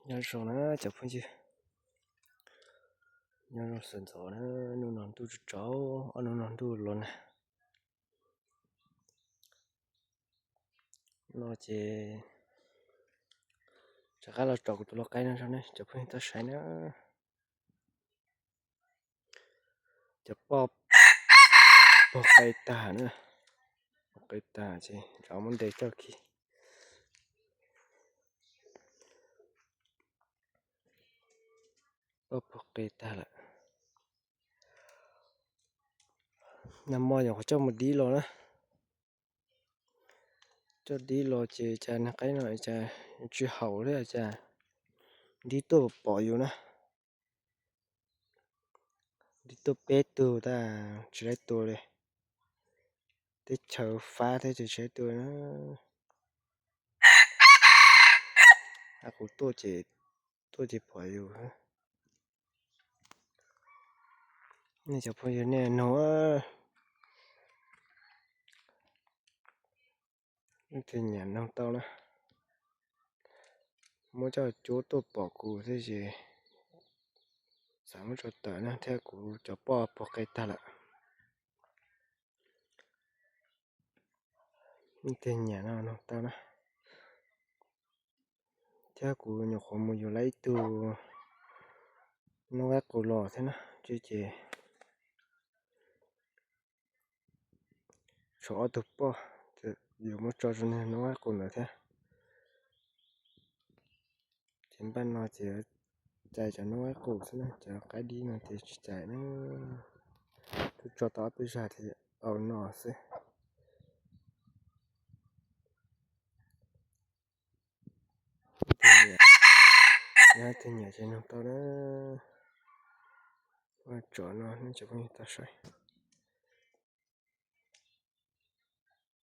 Nyob zoo na cov phooj ywg, nyob zoo sawv ntxov na, hnub no ntuj tsaus tsaus, ob hnub no ntuj los nag. No ces rov qab los tsom kuv tus lau qaib no rau nej cov phooj ywg tau saib na. Cov poj pog qe tag na, pog qe tag ces rov muab ntes coj kiag. Poj pog qe tag lawm. Nag hmo nyuam qhuav coj mus dib los na. Coj dib los ces cas nag qaib no cas tsis haum li cas, dib tuaj pom yus na. Dib tuaj peb tug tag tsis laib tua li. Teb chaws fab thiab ces tsis laib tua na. Ab, kuv tuaj ces, tuaj ces pom yus. Nej cov phooj ywg nej nug, leej twg nyiam nug tau na. Muab coj cuab tuaj pom kuv thiab ces xav muab tso tawm na, thiab kuv cov poj pog qe tag lawm. Leej twg nyiam no nug tau na. Thiab kuv nyuam qhuav mus yuav lawm ib tug noob qaib qus los thiab na, ces tshuav ob tug poj, yuav muab tso rau noob qaib qus ntawd thiab. Ces npaj no ces cais cov noob qaib qus xwb na, cov qaib dib no ces tsis cais na. Twb tso tau ob peb zag ces au no xwb. Yog leej twg nyiam ces nug tau na. Ua tsov no nej cov phooj ywg tau saib.